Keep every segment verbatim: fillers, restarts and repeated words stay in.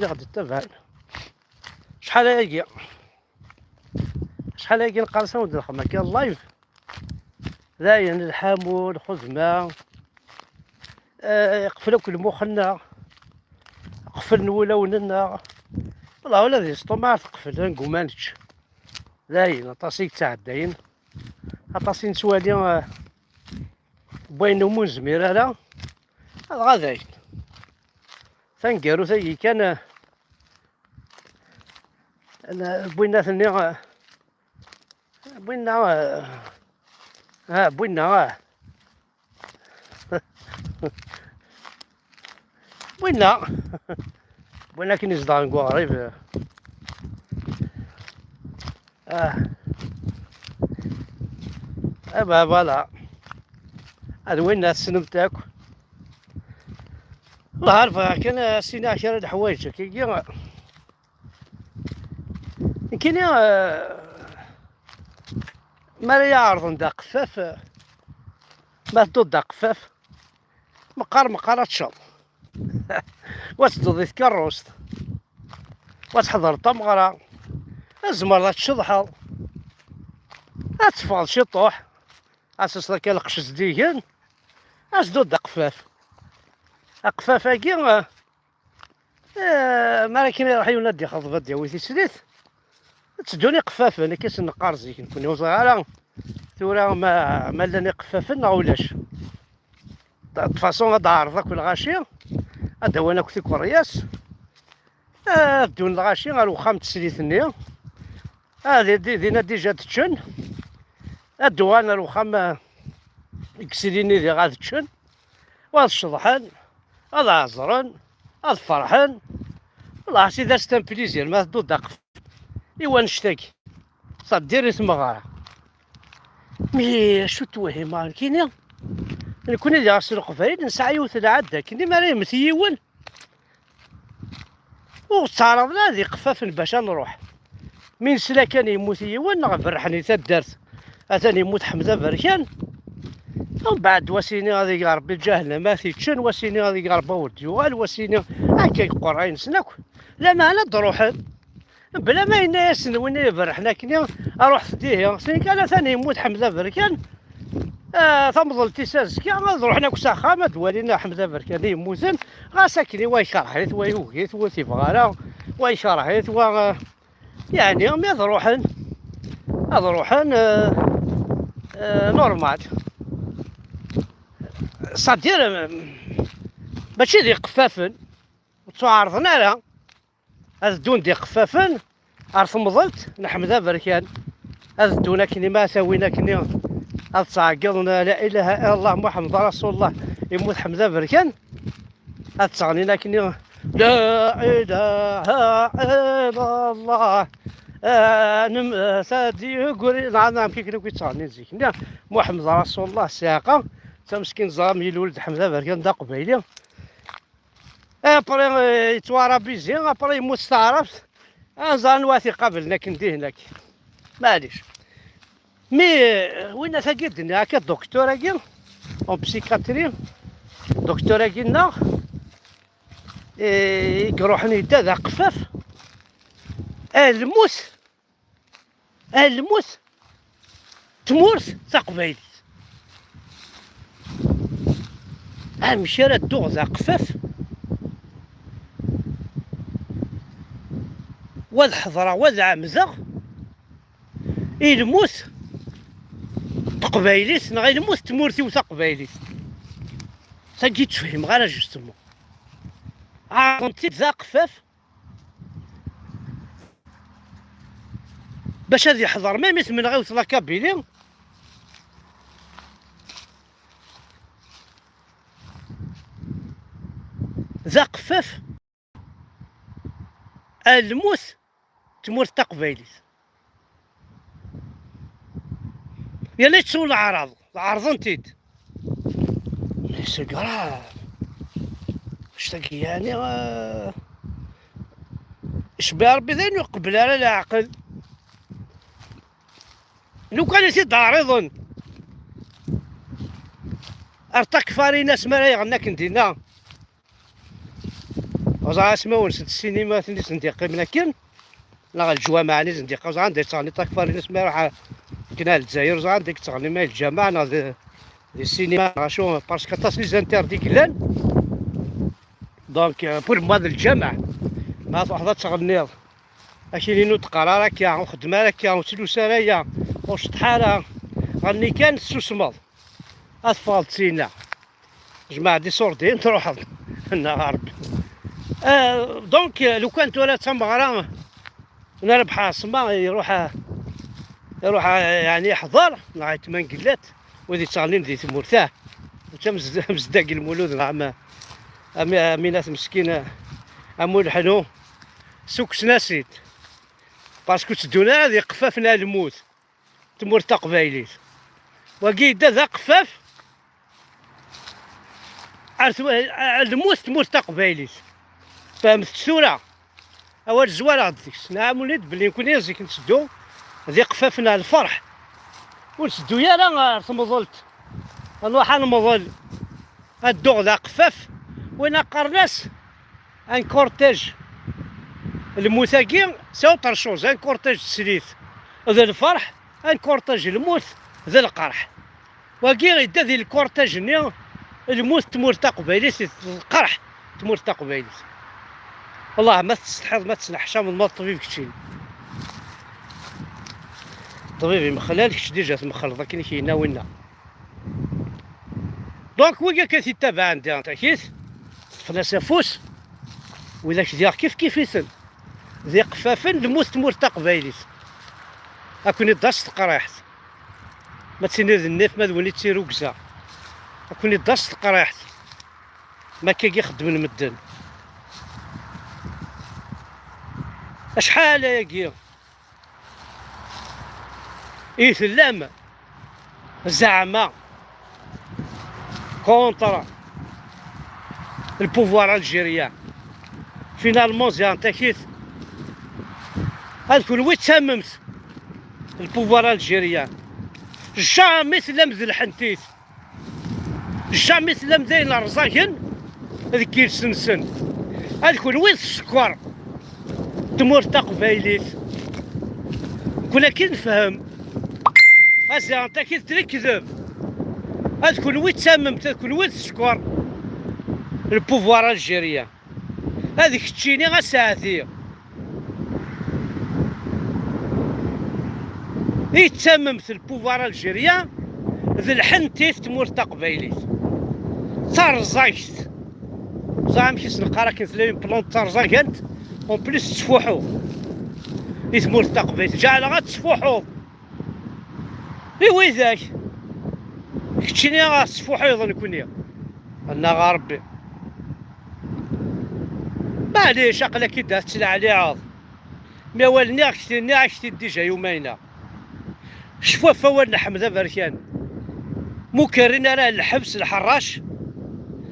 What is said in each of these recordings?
i ɣ-d-ittabaɛen. Acḥal ayagi, acḥal ayagi neqqar-as awen-d-nxeddem akka live. Dayen, lḥamu, lxedma, eh, iqfel akk lmux-nneɣ, qeflen wulawen-nneɣ. Wallah, ula d yesṭum ar teqfel, negguma nečč. Dayen, aṭas i yettɛeddayen, aṭas i nettwali, eh, n wayen umi ur nezmir ara, dɣa dayen. Taneggarut-agi kan, eh, wwin-aɣ-ten-id, eh, wwin-aɣ, eh, ah, wwin-aɣ, ah. Winna, winna akken izedɣen deg uɣrib. Ah. Ah bah, voilà. Ad winna tessnem-t akk. Wellah, ar bɣiɣ kan ad s-iniɣ kra n leḥwayeǧ akkagi. Nekkini, eh, mi ara yi-ɛerḍen d aqeffaf, eh, ma tedduḍ d aqeffaf, meqqar, meqqar ad teččeḍ. Wa tedduḍ di tkeṛṛust, wa tḥeḍreḍ tameɣra, tzemreḍ ad tceḍḥeḍ, ad teffɣeḍ ciṭuḥ, ad tesleḍ akka lqecc zeddigen, ad tedduḍ d aqeffaf. Aqeffaf-agi, eh, Eh, mi ara kan iruḥ yiwen ad d-ixḍeb, ad d-yawi tislit, tteddun iqeffafen, akka i sen-neqqar zik, nekkni ur ẓriɣ ara tura ma, ma llan iqeffafen neɣ ulac. De toute façon, ad d-ɛerḍ akk lɣaci, ad d-awin akk tikeryas, ad ddun lɣaci ɣer uxxam n teslit-nni, ad di-, di-, dinna déjà ad ččen, ad d-uɣalen ar uxxam, eh, deg sili-nni diɣ ad ččen, u ad ceḍḥen, ad ɛeẓren, ad ferḥen. Wellah, sidi, c'est un plaisir ma tedduḍ d aqeffaf i wannect-agi. Ça veut dire i tmeɣra. Mi acu twehima nekkini? Nekkni diɣ s Leqbayel nesɛa yiwet n lɛadda akken, mi ara yemmet yiwen, ur ɣ-ttaɛraḍen ara d iqeffafen bac ad nruḥ. Mi nesla kan yemmut yiwen, neɣ berrḥen i taddart, atan yemmut Ḥmed Aberkan. Umbeɛd, wa s-ini ad ig Ṛebbi ǧahennama ad t-iččen, wa s-ini ad ig Ṛebbi ur d-yuɣal, wa s-ini akka i yeqqur ayen-nsen akk. Lameɛna ad d-ruḥen, bla ma yenna-yasen win i iberrḥen akkenni, ruḥet dihi. Sin kan atan yemmut Ḥmed Aberkan, ah, tamḍelt-is azekka, ad ruḥen akk s axxam, ad walin Ḥmed Aberkan i yemmuten, ɣas akken i wa ikerh-it, wa yugi-t, wa ur t-ibɣi ara, wa ikerh-it, wa, ah, yeɛni, mi ad ruḥen, ad ruḥen, ah, ah, normal. C'est-à-dire, ah, mačči d iqeffafen, ur ttuɛerḍen ara. Ad ddun d iqeffafen ar temḍelt n Ḥmed Aberkan. Ad ddun akken i ma tawin akken ad ttɛeggiḍen la ilaha illallah Muḥemmed Rasulullah, yemmut Ḥmed Aberkan. Ad ttɣennin akken la ilaha illallah. Nemsad yugri, nɛam, nɛam, kikni akk yettɣennin zik. Muḥemmed Rasulullah, ssiɛqa, tameskin ẓram yilul d Ḥmed Aberkan d aqbayli. Après, eh, yettwarabbi zik, après yemmut s taɛrabt. Anẓar anwa t-iqablen akken dihin akk. Maɛlic. Mi, eh, winna tagi d-nniɣ akka, docteur-agi, en psychiatrie, docteur-agi nneɣ, eh, i iruḥen yedda d aqeffaf, a lmut, a lmut, tmurt taqbaylit. Amek ara dduɣ d aqeffaf, wa ad ḥeḍreɣ, wa ad ɛemdeɣ i lmut teqbaylit, neɣ i lmut tmurt-iw taqbaylit? Tagi ur tt-fhimeɣ ara, justement. Ɛerḍen-t-id d aqeffaf, bac ad yeḥḍer, même i tmenɣiwt la Kabylie, d aqeffaf, a lmut tmurt taqbaylit. Yal yettun leɛraḍ, ɛerḍen-t-id. C'est grave. Annect-agi, yeɛni, ah, icebbeɛ Rebbi d ayen ur qebbel ara leɛqel. Lukan i t-id-ɛriḍen ar takfarin-as mi ara yeɣen akken dinna. Ẓer asmawen-nsent, ssinima-nni-s n d-yeqqimen akken, neɣ leǧwameɛ-nni-s n d-yeqqimen, ẓer anda yettɣenni takfar-ines ma iruḥ akken ar Lezzayer, ẓer anda yettɣenni ma i lǧameɛ neɣ d, di ssinima neɣ acu, parce que aṭas n les interdits i yellan. Donc, euh, pour moi d lǧameɛ, ma truḥeḍ ad tɣenniḍ, akini ur d-qqar ara akka, ur xeddem ara akka, ur tlus ara aya, ur ceṭṭeḥ ara, ɣenni kan tessusmeḍ. Ad teffɣeḍ d tinna. Jmeɛ-d iṣurdiyen, truḥeḍ. Nna ɣer Rebbi. Euh, donc, euh, lukan tura d tameɣra n Rabeḥ Ɛaṣma, iruḥ, iruḥ, euh, yeɛni yeḥḍer, neɣ aytma n Gellert, wid yettɣennin di tmurt, ah. Mačči am Zed-, am Zeddag Lmulud, neɣ am, am, am Aminat Meskin, am Uleḥnu, ssukksen-as-id. Parce que ur tteddun ara d iqeffafen ar lmut. Tmurt taqbaylit. Wagi yedda d aqeffaf ar tw-, ar lmut tmurt taqbaylit. Fehmet tura. Awal zwareɣ-d deg-s. Nɛamunit belli nekni zik netteddu d iqeffafen ar lferḥ. Ur netteddu ara ar temḍelt. Ad nruḥ ad nemḍel. Ad dduɣ d aqeffaf. Win qqaren-as un cortège. Lmut-agi, c'est autre chose. Un cortège d teslit d lferḥ, un cortège lmut d lqerḥ. Wagi yedda di lkurtaj-nni, lmut tmurt taqbaylit, d lqerḥ tmurt taqbaylit. Wellah ma tsetḥiḍ, ma tesneḥcameḍ, ma d ṭṭbib keččini. Ṭṭbib imexlal, kečč déjà tmexleḍ akken i k-yenna winna. Donc, wigi akka t-ittabaɛen diɣen takit, teṭṭfen-as afus, widak diɣ kif kif-iten. D iqeffafen lmut tmurt taqbaylit. Ad ken-iḍas teqriḥt. Ma d tiniḍ nnif, ma d win i d tirugza. Ad ken-iḍas teqriḥt. Ma akka i xeddmen medden. Acḥal ayagi i tellam zeɛma contre le pouvoir algérien. Finalement, ziɣen takit, ad kunwi d tammemt le pouvoir algérien. Jamais tellam d lḥentit. Jamais tellam d ayen rẓagen deg yiles-nsen. Ad kunwi d sskeṛ tmurt taqbaylit. Kul akken nefhem. Aziɣen takit d lekdeb. Ad kunwi d tamemt, ad kunwi d sskeṛ le pouvoir algérien. Ad keččini aseɛdi. I d tamemt le pouvoir algérien d lḥentit tmurt taqbaylit. Tarẓagt. Ẓer amek i s-neqqar akken tella une plante tarẓagant, en plus tettfuḥu i tmurt taqbaylit. Ǧeɛleɣ ad tettfuḥuḍ. I widak? Keččini ad tettfuḥiḍ nekni. Annaɣ a Rebbi. Maɛlic, aql-ak-id ad tettleɛliɛeḍ. Mi awal nniɣ-ak-t, nniɣ-ak-t-id déjà yumayna. Cfu ɣef wawal n Ḥmed Aberkan. Mu kerrin ara lḥebs lḥerrac,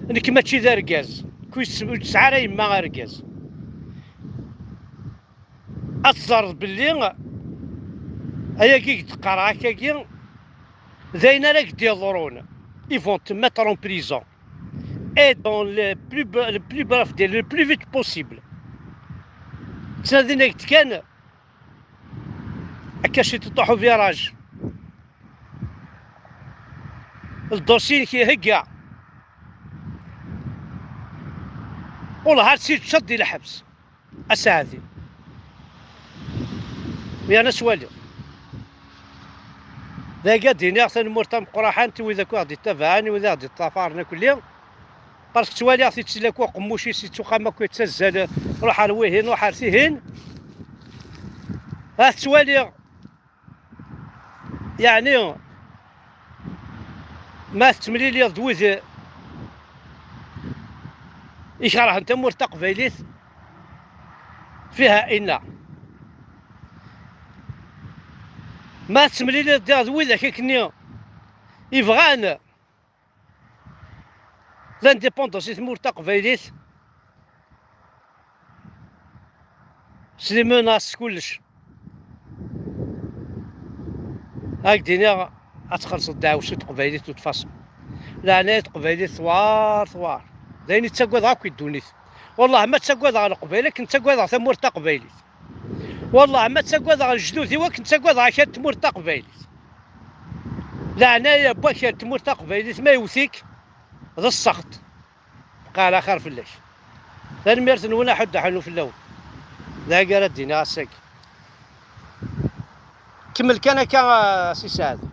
nekk mačči d argaz. Ku yes-, ur tesɛi ara yemma argaz. Ad teẓreḍ belli ayagi i k-d-qqareɣ akkagi, d ayen ara k-d-iḍrun. Ils vont te mettre en prison. Et dans le plus, le plus bref délai, le plus vite possible. Ttnadin-ak-d kan akka ciṭuṭ uḥuviraj. Ldosi-inek ihegga. Wellah ar tt-id-teččeḍ di lḥebs. Asaɛdi. Yerna s wali. Dagi ad d-iniɣ tanemmirt tameqqraḥant i wid akk i ɣ-d-ittabaɛen, i wid i ɣ-d-iṭṭafaren akk-lli. Parce que ttwaliɣ-t yettili akk uqemmuc-is, yettuqam akk, yettazzal, ruḥ ar wihin, ruḥ ar tihin. Ad ttwaliɣ, yeɛni, ma tettemliliḍ d wid ikerhen tamurt taqbaylit, fiha inna. Ma tettemliliḍ diɣ d widak akkenni ibɣan l'indépendance i tmurt taqbaylit, s les menaces, s kullec. Ad k-d-iniɣ, ad txellṣeḍ ddeɛwessu n teqbaylit de toute façon. Leɛnaya n teqbaylit tewɛer, tewɛer. D ayen i ttagadeɣ akk i ddunit. Wallah ma ttagadeɣ Leqbayel akken ttagadeɣ tamurt taqbaylit. Wallah ma ttagadeɣ lejdud-iw akken ttagadeɣ akal tmurt taqbaylit. Leɛnaya n wakal tmurt taqbaylit ma yewwet-ik d ssext. Bqa ɛla xir fell-ak. Tanemmirt-nwen, aḥuddu aḥunnu fell-awen. D agi ara d-iniɣ ass-agi. Kemmel kan akka, a Si Saɛd.